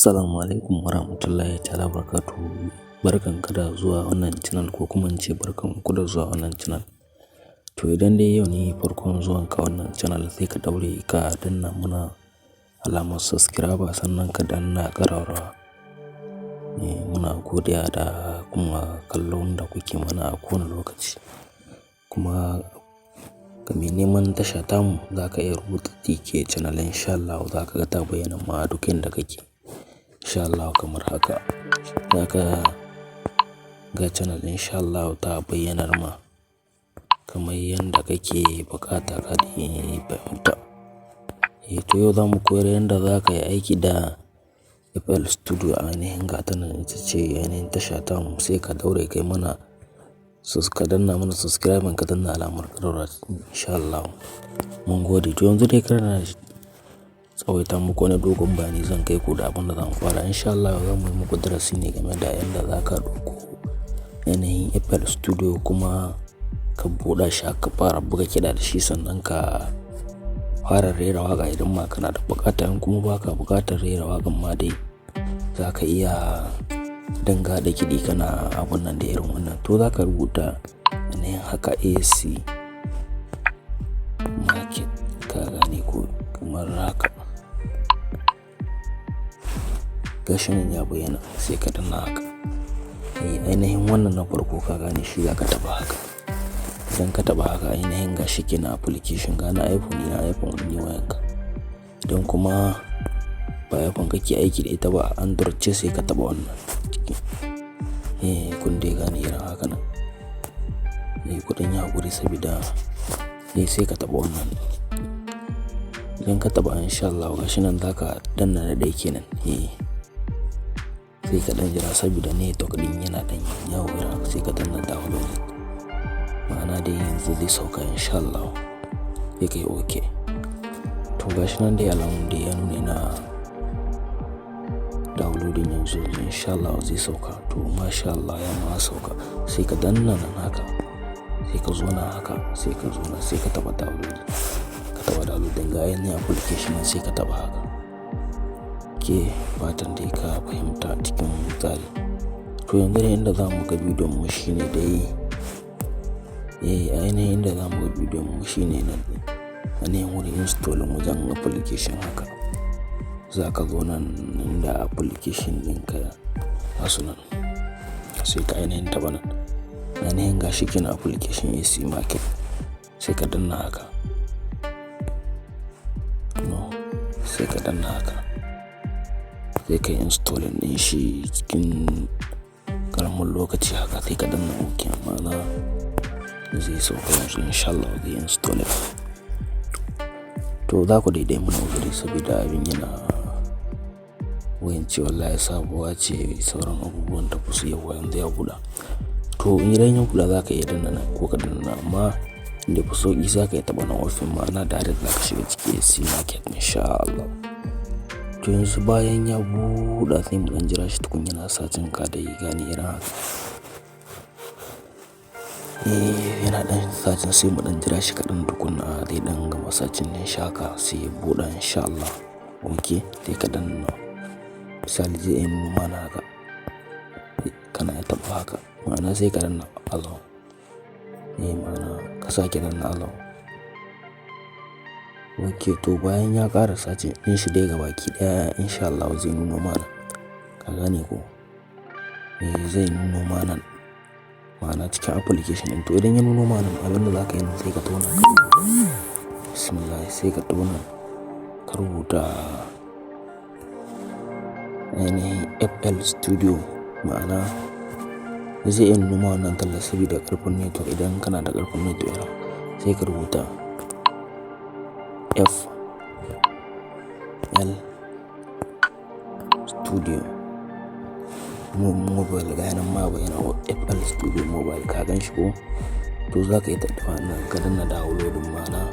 Assalamu alaikum warahmatullahi ta'ala barakatuhu. Barkan ka da zuwa wannan channel, ko kuma in ce barkan ku da zuwa wannan channel. To, idan dai yau ne farkon zuwan ka wannan channel, sai ka daure ka danna muna alamar subscribe, sannan ka danna ƙararrawa. Muna godiya da kuma kallon da kuke mana a kowane lokaci. Kuma ga mai neman tasha tamu, za ka iya rubuta TK Channel, insha Allah za ka ga ta bayyana ma a duk inda kake. Insha Allah kamar haka. Za ka ga channel, insha Allah ta bayyanar ma kamar yadda kake buƙata, ka dai fahimta. To, yau za mu koyar yadda za ka yi aiki da FL Studio. Ainihin ga ta nan, ita ce ainihin tasha tamu. Sai ka daure kai mana, ka danna mana subscribe, ka danna alamar ƙararrawa, insha Allah. Mun gode. To, yanzu dai kar na tsawaita muku wani dogon bayani, zan kai ku da abin da zamu fara. Insha Allah za mu yi muku darasi ne game da yadda za ka ɗauko yanayin FL Studio, kuma ka buɗe shi, ka fara buga kiɗa da shi, sannan ka fara rera waƙa idan ma kana da buƙata. In kuma ba ka buƙatar rera waƙan ma dai, za ka iya dinga haɗa kiɗi kana abun nan da irin wannan. To, za ka rubuta yanayin haka, AC Market, ka gane ko, kamar haka. Gashi nan ya bayyana, sai ka danna haka. Ainihin wannan na farko, ka gane, shi za ka taɓa haka. Idan ka taɓa haka, ainihin gashi kenan application, ga na iPhone ne, na iPhone ne wayanka. Idan kuma ba iPhone kake aiki da ita ba, Android ce, sai ka taɓa wannan. Kun dai gane irin haka nan. Ku ɗan yi haƙuri sabida sai ka taɓa wannan. Idan ka taɓa, insha Allah gashi nan za ka danna na ɗaya kenan. Sai ka ɗan jira saboda network ɗin yana ɗan yawo irin haka, sai ka danna download. Ma'ana dai yanzu zai sauka, insha Allah. Sai ka yi okay. To, gashi nan dai alamun dai ya nuna yana downloading yanzu, insha Allah zai sauka. To, masha Allah, ya ma sauka. Sai ka danna nan haka. Sai ka zo nan haka, sai ka zo nan, sai ka taɓa download. Ka taɓa downloading, ga yanayin application, sai ka taɓa haka. Ke fatan dai ka fahimta cikin tsari. To, yanzu dai inda za mu ga bidiyon mu shine dai, ainihin inda za mu ga bidiyon mu shine nan. Ainihin wurin installing wajen application haka. Za ka zo nan inda application ɗinka gasu nan. Sai ka ainihin taɓa nan. Ainihin gashi kenan application AC Market. Sai ka danna haka. No, sai ka danna haka. Sai ka yi installing ɗin shi cikin ƙaramin lokaci haka, sai ka danna okay, ma'ana zai sauka yanzu, insha Allah zai installing. To, za ku daidai mana uzuri saboda abin yana wayan ce, wallahi sabuwa ce, sauran abubuwan da basu yawa, yanzu ya buɗe. To, idan ya buɗe, za ka iya danna nan ko ka danna nan, amma inda yafi sauƙi za ka iya taɓa nan open, ma'ana direct za ka shiga ciki AC Market, insha Allah. To, yanzu bayan ya buɗe, sai mu ɗan jira shi tukun yana searching, ka dai gane irin haka. Yana ɗan searching, sai mu ɗan jira shi kaɗan tukuna zai ɗan gama searching ɗin shi haka, sai ya buɗe, insha Allah. Okay, sai ka danna. Misali zai iya nuno mana haka. Kana iya taɓa haka, ma'ana sai ka danna allow. Ma'ana ka sake danna allow. Okay, to bayan ya ƙara searching ɗin shi dai gabaki ɗaya, insha Allah zai nuno mana. Ka gane ko? Zai nuno mana, ma'ana cikin application ɗin. To, idan ya nuno mana, abin da za ka yi nan, sai ka tauna ka rubuta. Bismillah, sai ka tauna ka rubuta ainihin FL Studio, ma'ana zai iya nuno ma wannan tallar sabida ƙarfin network. Idan kana da ƙarfin network, sai ka rubuta FL Studio Mobile, ga yanan ma bayyana FL Studio Mobile, ka gan shi ko? To, za ka iya taɓa nan ka danna downloading, ma'ana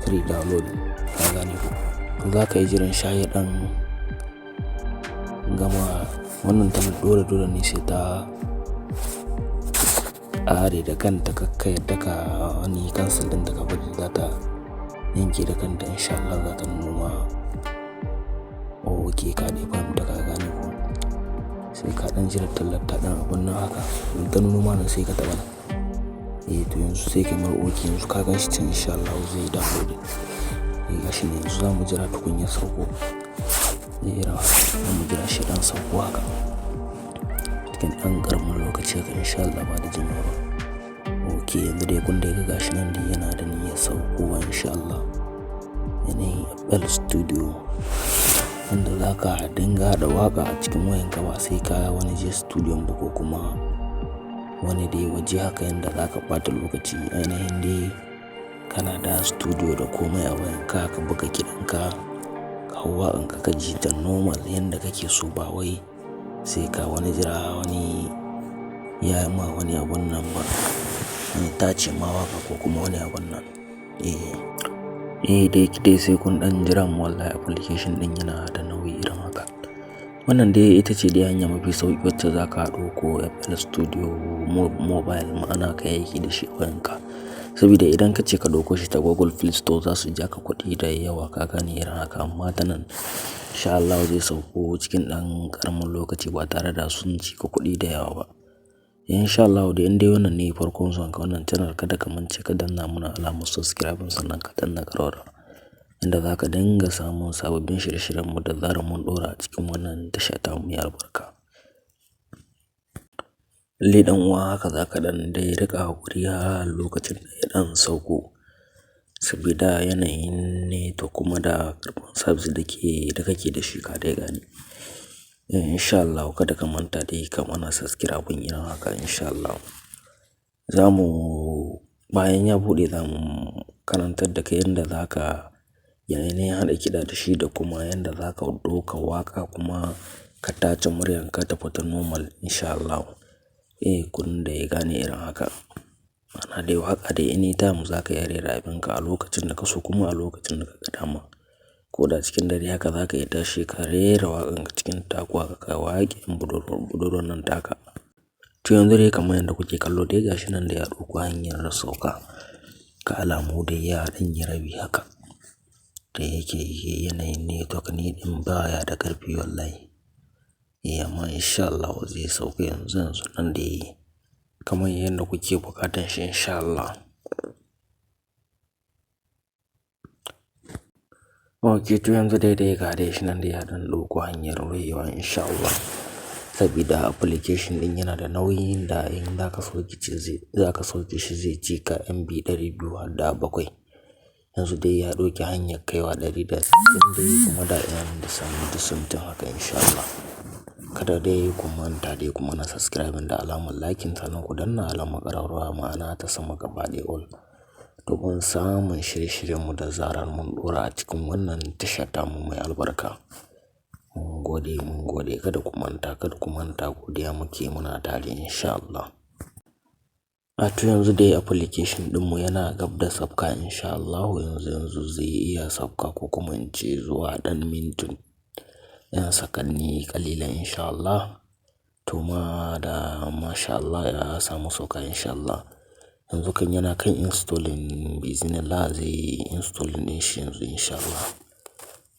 free downloading, ka gane ko? To, za ka yi jiran sha ya ɗan gama wannan tallar. Dole dole ne sai ta ƙare da kanta, kakka yadda ka wani cancel ɗin ta, ka bari za ta yanke da kanta, insha Allah za ta nuno ma. Okay, ka dai fahimta, ka Sai ka ɗan jira tallar ta ɗan abun nan haka. In ta nuno ma nan sai ka taɓa nan. Eh, to yanzu sai ka mar okay, yanzu ka gan shi can, insha Allahu zai yi downloading. Eh, gashi nan, yanzu za mu jira tukun ya sauko. Eh, irin haka za mu jira shi ɗan sauko haka. Cikin ɗan ƙaramin lokaci haka, insha Allah, ba da jimawa ba. Ok, yanzu dai kun dai ga gashi nan dai yana da niyyar saukowa, insha Allah. Yanayin FL Studio wanda za ka dinga haɗa waƙa a cikin wayanka ba sai ka wani je studio ba ko kuma wani dai waje haka yanda za ka ɓata lokaci. Ainihin dai kana da studio da komai a wayanka, ka buga kiɗanka, ka hau waƙanka, ka ji ta normal yanda kake so, ba wai sai ka wani jira wani ya ma wani abun nan ba. Wani tace ma waƙa ko kuma wani abun nan. Eh, eh, dai dai sai kun ɗan jira mu, wallahi application ɗin yana da nauyi irin haka. Wannan dai ita ce dai hanya mafi sauƙi wacce za ka ɗauko FL Studio Mobile, ma'ana ka yi aiki da shi a wayanka. Saboda idan ka ce ka ɗauko shi ta Google Play Store, za su ja ka kuɗi da yawa, ka gane irin haka, amma ta nan insha Allahu zai sauko cikin ɗan ƙaramin lokaci ba tare da sun ci ka kuɗi da yawa ba. Insha Allahu dai in dai wannan ne farkon zuwan ka wannan channel, kada ka mance ka danna mana alamar subscribe, sannan ka danna ƙararrawa inda za ka dinga samun sababbin shirye-shiryen mu da zarar mun ɗora a cikin wannan tasha ta mu mai albarka. Lallai ɗan uwa, haka za ka ɗan dai riƙa haƙuri har lokacin da ya ɗan sauko. Saboda yanayin network kuma da ƙarfin service da ke da kake da shi, ka dai gane. Insha Allahu kada ka manta dai ka mana subscribe irin haka, insha Allah. Za mu bayan ya buɗe, za mu karantar da kai yanda za ka yanayin haɗa kiɗa da shi da kuma yanda za ka ɗauka waƙa kuma ka tace muryarka ta fita normal, insha Allahu. Eh, kun dai gane irin haka. Ma'ana dai waƙa dai anytime za ka iya rera abinka a lokacin da ka so kuma a lokacin da ka ga dama. Ko da cikin dare haka za ka iya tashi ka rera waƙanka cikin taku haka, ka waƙe budurwar nan taka. To yanzu dai kamar yadda kuke kallo dai, gashi nan da ya ɗauko hanyar sauka. Ga alamu dai ya ɗan yi rabi haka. Da yake yanayin network ne ɗin baya da ƙarfi wallahi. Eh, amma insha Allahu zai sauka yanzu yanzu nan dai kamar yadda kuke buƙatan shi, insha Allah. Ok, to yanzu dai dai ga dai shi nan dai ya ɗan ɗauko hanyar rufewa, insha Allah. Sabida application ɗin yana da nauyin da in za ka sauke shi zai, za ka sauke shi zai cika MB 207. Yanzu dai ya ɗauki hanyar kaiwa 160 dai kuma da yan da samu da something haka, insha Allah. Kada dai ku manta dai ku mana subscribing da alamar liking, sannan ku danna alamar ƙararrawa, ma'ana ta sama gaba ɗaya all, domin samun shirye-shiryenmu da zarar mun ɗora a cikin wannan tasha tamu mai albarka. Mun gode, mun gode, kada ku manta, kada ku manta, godiya muke, muna tare, insha Allah. A to yanzu dai application ɗinmu yana gab da sauka, insha Allahu, yanzu yanzu zai iya sauka ko kuma in ce zuwa ɗan mintin 'yan sakanni ƙalilan, insha Allah. To ma da masha Allah ya samu sauka, insha Allah. Yanzu kan yana kan installing, biiznillah zai yi installing ɗin shi yanzu, insha Allah.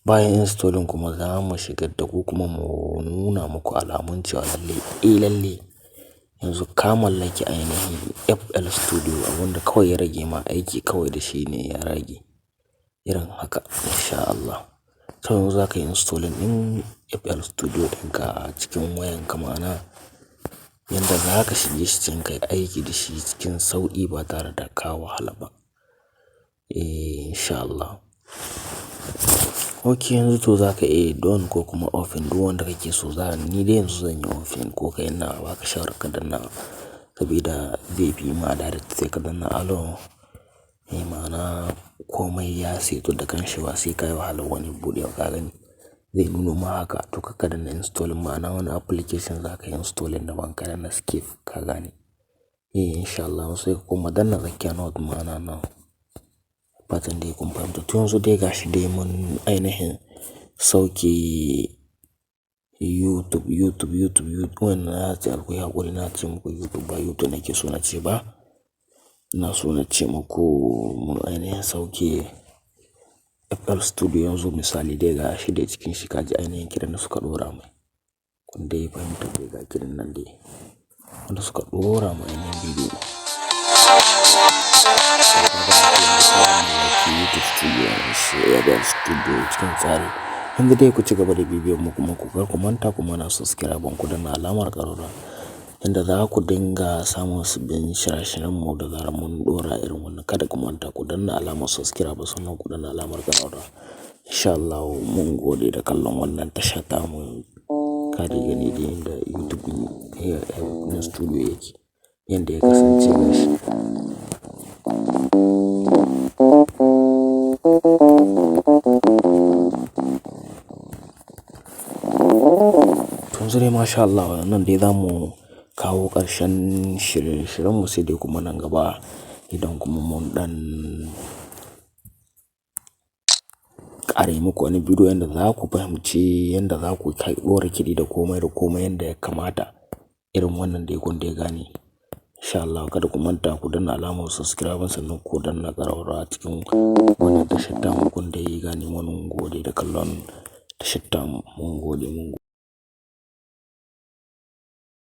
Bayan installing kuma za mu shigar da ku kuma mu nuna muku alamun cewa lalle, eh lalle yanzu ka mallaki ainihin FL Studio, abunda kawai ya rage ma aiki kawai da shi ne ya rage irin haka, insha Allah. To yanzu za ka yi installing ɗin FL Studio ɗinka a cikin wayanka, ma'ana yanda za ka shige shi cikin kai aiki da shi cikin sauƙi ba tare da ka wahala ba. Eh, insha Allah. Ok, yanzu to za ka iya done ko kuma open, duk wanda kake so. Za ni dai yanzu zan yi open, ko kai ina baka shawarar ka danna sabida zai fi ma direct, sai ka danna allow. Eh, ma'ana komai ya saitu da kanshi ba sai ka yi wahalar wani buɗewa, ka gani. Zai nuno ma haka, to ka danna installing, ma'ana wani application za ka yi installing daban, ka danna skip, ka gane. Eh, insha Allah sai ka kuma danna tsakiya not, ma'ana now. Fatan dai kun fahimta. To yanzu dai gashi dai mun ainihin sauke YouTube, YouTube, YouTube, YouTube. Wannan na ce akwai haƙuri, na ce muku YouTube, ba YouTube nake so na ce ba. Ina so na ce muku mun ainihin sauke FL Studio yanzu, misali dai ga shi dai cikin shi, ka ji ainihin kiɗan da suka ɗora mai. Kun dai fahimta dai, ga kiɗan nan dai wanda suka ɗora ma ainihin bidiyo. YouTube Studio, ABL Studio cikin tsari. Yanzu dai ku ci gaba da bibiyan mu, kuma ku kar ku manta ku mana subscribe, ku danna alamar ƙararrawa inda za ku dinga samun sabbin shirye-shiryen mu da zarar mun ɗora irin wannan. Kada ku manta ku danna alamar subscribe, sannan ku danna alamar ƙararrawa. Insha Allah mun gode da kallon wannan tasha tamu. Ka dai gani dai yanda YouTube na studio yake, yanda ya kasance gashi. To yanzu dai masha Allah nan dai za mu kawo ƙarshen shirye-shiryen mu, sai dai kuma nan gaba idan kuma mun ɗan ƙara yi muku wani bidiyo yanda za ku fahimci yanda za ku ɗora kiɗi da komai da komai yanda ya kamata, irin wannan dai kun dai gane. Insha Allah kada ku manta ku danna alamar subscribe, sannan ku danna ƙararrawa cikin wannan tashar tamu. Kun dai gane, mun gode da kallon tashar tamu. Mun gode, mun gode.